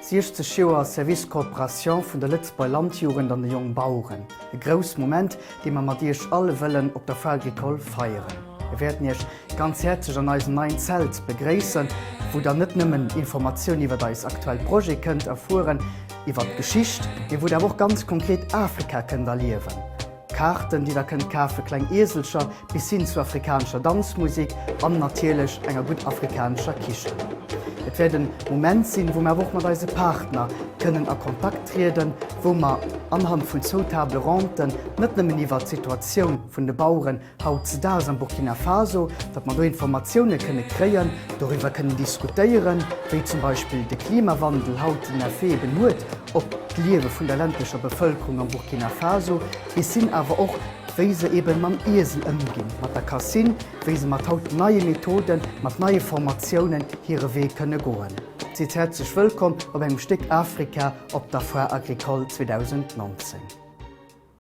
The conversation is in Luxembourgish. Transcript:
60 Joer Service Coopération vun der Lëtzebuerger Landjugend an de Jongbaueren. E grouss Moment, dee mer mat Iech all wëllen op der Foire Agricole feieren. Mir wäerten Iech ganz häerzlech an eisem neien Zelt begréissen, wou der net nëmmen Informatioun iwwert eis aktuell Projete kënnt erfueren, iwwert d'Geschicht, mee wou der awer och ganz konkret Afrika kënnt erliewen. Kaarten, déi der kënnt kafen, kleng Ieselcher, bis hin zu afrikanescher Danzmusek an natierlech enger gutt afrikanescher Kichen. Et wäert en Moment sinn, wou mer awer och mat eise Partner kënnen a Kontakt trieden, wou mer anhand vun zwou Table Ronden net nëmmen iwwert d'Situatioun vun de Baueren hautzedaags am Burkina Faso, datt mer do Informatioune kënne kréien, doriwwer kënnen diskutéieren, wéi zum Beispill de Klimawandel haut den Effet eben huet op d'Liewe vun der ländlecher Bevëlkerung am Burkina Faso, bis hin awer och, wéi se eben mam Iesel ëmginn, mat der Cassine, wéi se mat haut neie Methoden, mat neie Formatiounen hire Wee kënne goen. Sidd häerzlech wëllkomm op engem Stéck Afrika op der Foire Agricole 2019.